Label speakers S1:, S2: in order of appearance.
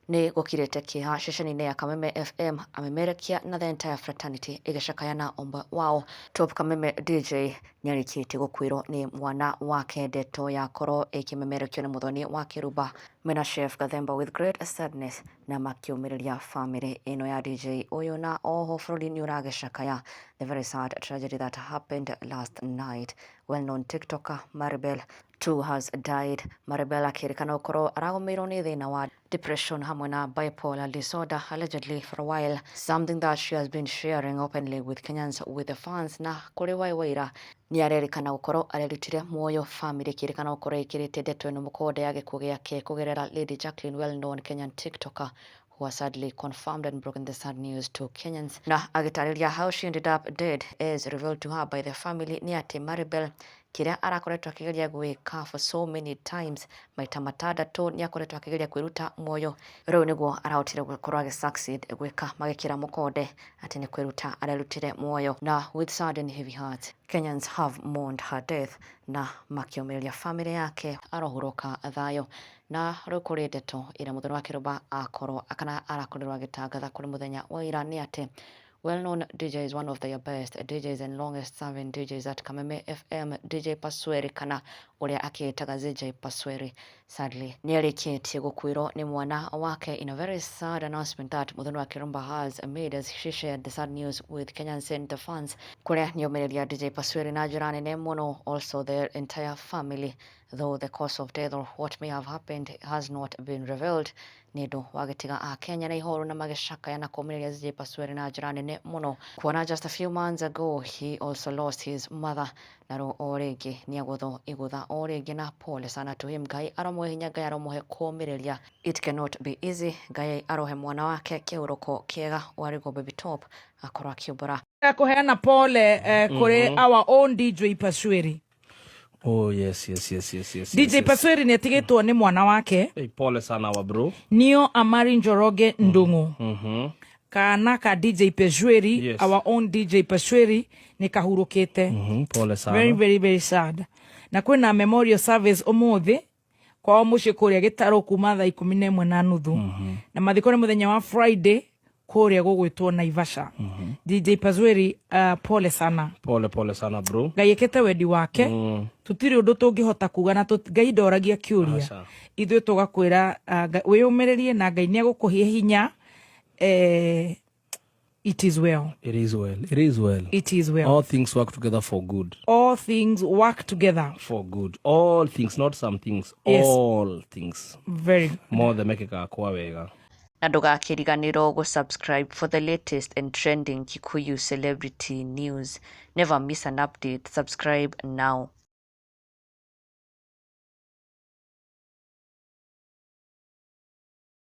S1: Nĩ gũkirĩte kĩeha ceceni-inĩ ya Kameme FM, amemerekia na the entire fraternity ĩgĩcakaya na ũmwe wao. Top Kameme DJ nĩarĩkĩtie gũkuĩrwo nĩ mwana wake, ndeto yakorwo ĩkĩmemerekio nĩ Mũthoni wa Kĩrumba mena Chef Gathemba with great sadness na makĩũmĩrĩria famĩlĩ ĩno ya DJ ũyũ. Na oho bũrũri nĩ ũragĩcakaya the very sad tragedy that happened last night. Well known TikToker Maribel too has died. Maribel akĩrĩkana gũkorwo aragũmĩirwo nĩ thĩna wa depression hamwe na bipolar disorder allegedly for a while, something that she has been sharing openly with Kenyans, with the fans. Na kũrĩ Wai Waira nĩ arerĩkana gũkorwo arerutire muoyo, family ĩkĩrĩkana gũkorwo ĩkĩrĩte ndeto ĩno mũkonde ya gĩkuũ gĩake kũgerera Lady Jacqueline, well known Kenyan TikToker who has sadly confirmed and broken the sad news to Kenyans, na agĩtarĩria how she ended up dead as revealed to her by the family nĩ atĩ Maribel kĩrĩa arakoretwo akĩgeria gwĩka for so many times, maita matandatũ nĩ akoretwo akĩgeria kwĩruta muoyo, rĩu nĩguo arahotire gũkorwo agĩ succeed gwĩka, magĩkĩra mũkonde atĩ nĩ kwĩruta arerutire muoyo. Na with sad and heavy hearts, Kenyans have mourned her death na makĩũmĩrĩria family yake, arohurũka thayũ. Na rĩu kũrĩ ndeto ĩrĩa Mũthoni wa Kĩrũmba akorwo kana arakorirwo agĩtangatha kũrĩ mũthenya wa ira nĩ atĩ well-known DJ is one of their best DJs and longest serving DJs at Kameme FM, DJ Pasweri kana ũrĩa akĩĩtaga ZJ Pasweri, sadly nĩarĩkĩtie gũkuĩrwo nĩ mwana wake in a very sad announcement that Mũthoni wa Kĩrũmba has made as she shared the sad news with Kenyans and the fans, kũrĩa nĩomĩrĩria DJ Pasweri na njĩra nene mũno, also their entire family, though the cause of death or what may have happened has not been revealed. Nĩ ũndũ wa gĩtiga a Kenya na ihoru na magĩcakaya na kũũmĩrĩria ZJ Pasweri na njĩra nene mũno, kuona just a few months ago he also lost his mother, na rĩu o rĩngĩ nĩ agũthwo igũtha o rĩngĩ. Na pole sana to him, Ngai aromũhe hinya, Ngai aromũhe kũũmĩrĩria. It cannot be easy. Ngai arohe mwana wake kĩhurũko kĩega, warĩguo Baby Top akorwo akiumbũra.
S2: Kũheana pole kũrĩ our own DJ Pasweri.
S3: Oh, yes.
S2: DJ Pasweri nĩ atigĩtwo nĩ mwana wake.
S3: Hey, pole sana wa bro.
S2: Nio Amari Njoroge Ndung'u, kana ka DJ Pasweri. Our own DJ Pasweri nĩ kahurũkĩte.
S3: Pole sana.
S2: Very, very, very sad. Na kwĩna memorial service ũmũthĩ kwao mũciĩ kũrĩa Gĩtarũ kuma thaa 11:30, na mathiko nĩ mũthenya wa Friday kũrĩa gũgwĩtwo Naivasha. DJ Pasweri, pole sana.
S3: Pole, pole sana, bro.
S2: Ngai ĩkĩte wendi wake. Tũtirĩ ũndũ tũngĩhota kuga na Ngai ndoragia kĩũria.
S3: Aca.
S2: Ithuĩ tũgakwĩra wĩyũmĩrĩrie na Ngai nĩ egũkũhe hinya. It is well.
S3: It is well. It is well.
S2: It is well.
S3: All things work together for good.
S2: All things work together
S3: for good. All things, not some things. All things.
S2: Very good.
S3: Mothe mekĩkaga kwa wega.
S1: Na ndũgakĩriganĩrwo gũ-subscribe for the latest and trending Kikuyu celebrity news. Never miss an update. Subscribe now.